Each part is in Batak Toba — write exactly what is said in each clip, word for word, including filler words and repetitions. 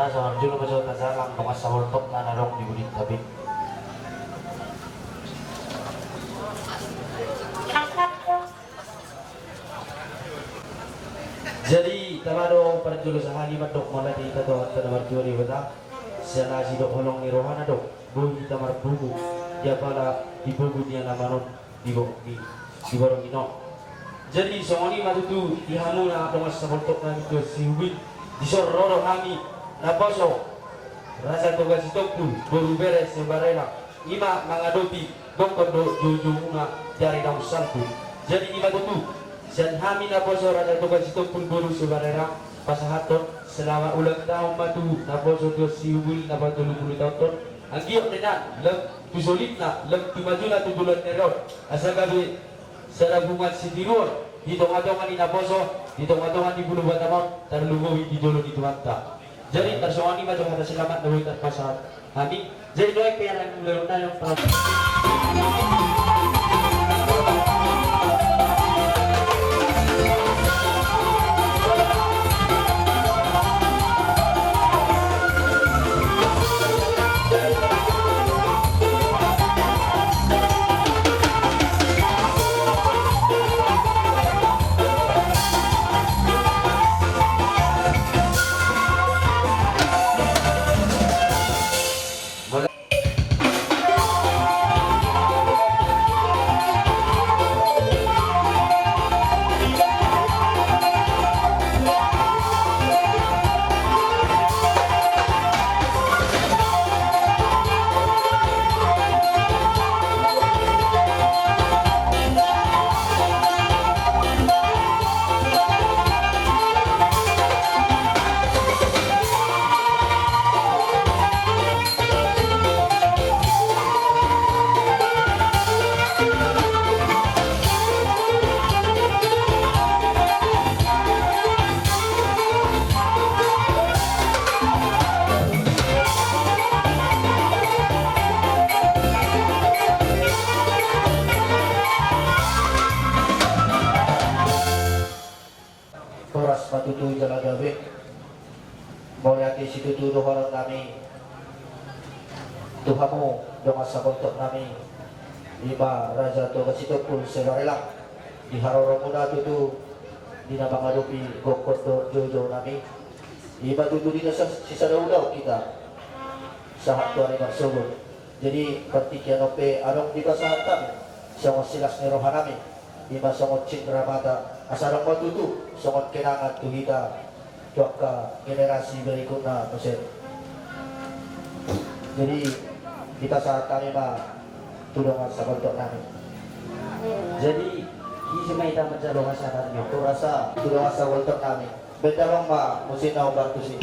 Asa marjolo ma jo tajalang dongan saboltok na adong di pudi ta be. Jadi tama do parjolo sahali mandok mauliate hita tu Tuhanta na martua Debata, sian asi dohot holong ni rohana do boi hita marpungu di apala di pogu ni alaman on di bo-, di, di borngin on. Jadi songon i ma tutu di hamuna dongan saboltok nami tu Sihubil, dison ro do hami naposo Raja Toga Sitompul boru bere Sebarela, i ma mangadopi gokhon dohot joujoumuna di ari na umsalpu. Jadi i ma tutu sian hami naposo Raja Toga Sitompul boru Sebarela pasahathon selamat ulang tahun ma tu naposo tu Sihubil na patolu pulu taon on. Anggiat ma nian lam tu solitna, lam tu majuna tu joloan ni ari on, asa gabe sada bunga sitiruon di tongatonga ni naposo, di tongatonga ni Pulo Batam on, tarlumobi di jolo ni Tuhanta. Jadi tarsongon i ma jo hata selamat na boi tarpasahat hami. Jadi nuaeng pe ala ni ulaon na Horas ma tutu jala gabe. Mauliate situtu dohonon nami tu hamu dongan saboltok nami, i ma Raja Toga Sitompul Sebarela, di haroromuna tutu di na mangadopi gokhon dohot joujou nami. I ma tutu di na sa-, sisada ulaon hita sahat tu ari marsogot. Jadi partingkian on pe adong dipasahat hami songon silas ni roha nami, i ma songon cindera mata, asa adong ma tutu songon kenangan tu hita, tu angka generasi berikutna muse. Jadi dipasahat hami ma tu dongan saboltok nami. Jadi ise ma hita manjalo hasahatan ni on? Tu rasa tu dongan saboltok nami. Baen damang ma muse na umbar tusi.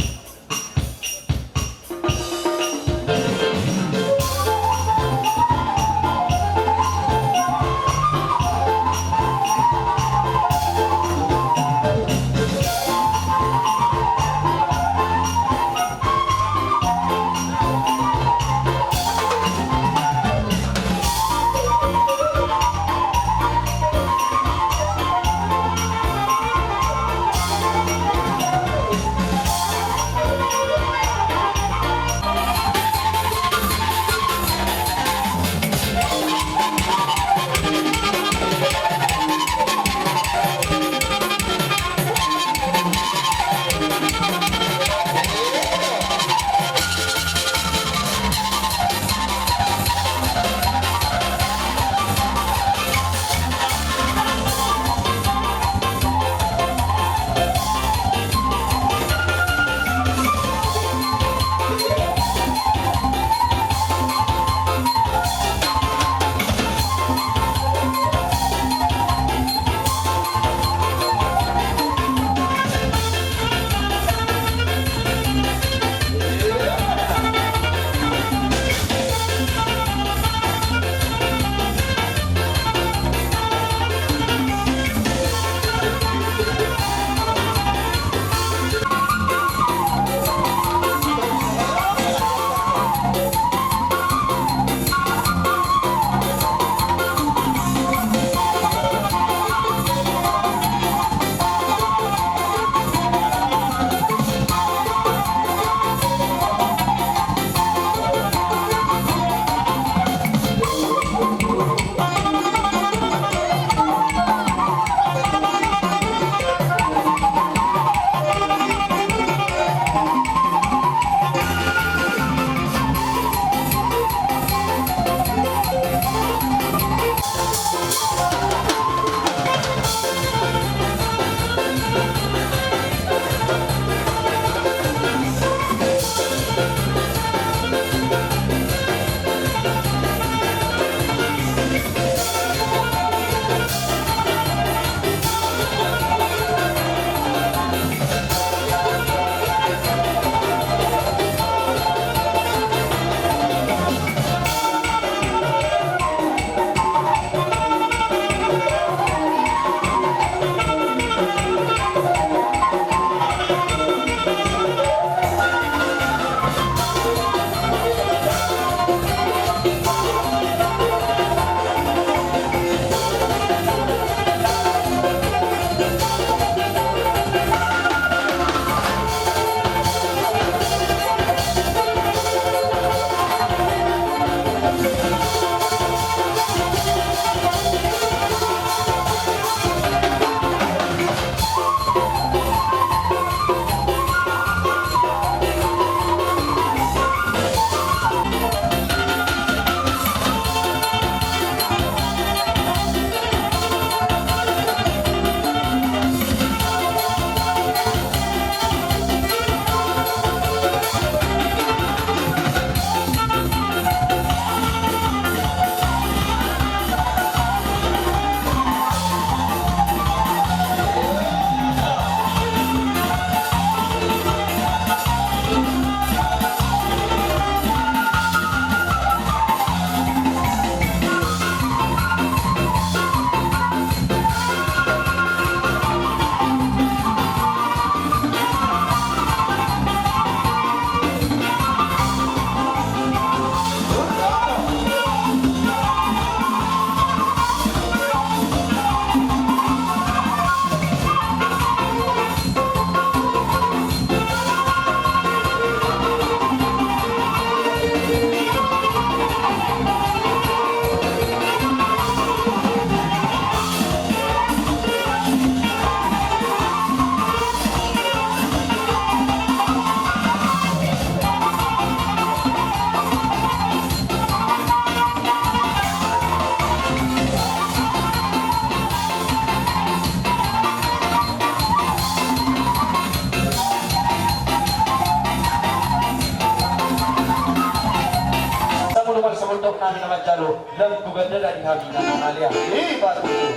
Nami na manjalo, lam tu gandana di hami na mangalean. Iba tutu.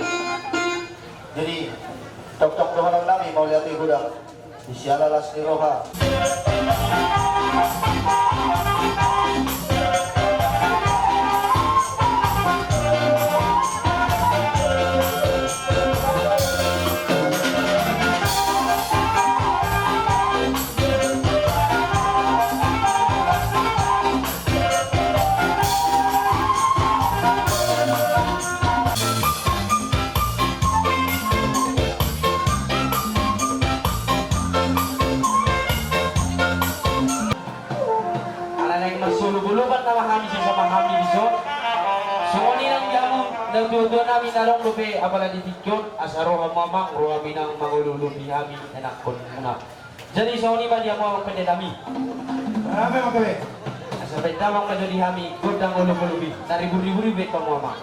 Jadi, tongtong dohonon nami mauliate godang. Di siala las ni roha. Ala naeng marsolop-olopan nama hami sesama hami dison. Songon i nang di hamu natuatua nami na adong dope apala di tingki on, asa ro hamu amang, ro hami nang mangolop-olopi hami anakkon muna. Jadi songon i ma di hamu amang pande nami. Asa baen damang ma jo di hami gondang olop-olop i, na ribur-ribur i baen hamu amang.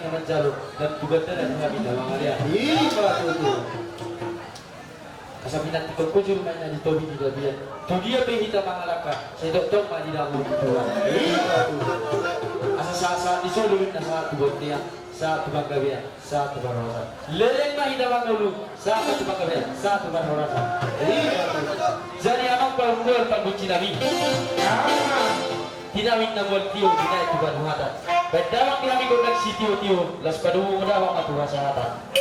na manjalo dan tu gandana di hami na mangalean. Ima tutu. Asa pinantikhon ho juru ma i na di topi ni gabean. Tu dia pe hita mangalangka, sai tongtong ma didangol Tuhan. Ima tutu. Asa sahat-sahat ni solu ninna sahat tu bontean, sahat tu panggabean, sahat tu parhorasan. Leleng ma hita mangolu, sahat ma tu panggabean, sahat tu parhorasan. Ima tutu. Jadi amang pahundul panggunci nami. Tinawing na mual tio dinaek tu panuhatan. Baen damang di hami gondang sitio-tio, laos padomu damang ma tu hasahatan.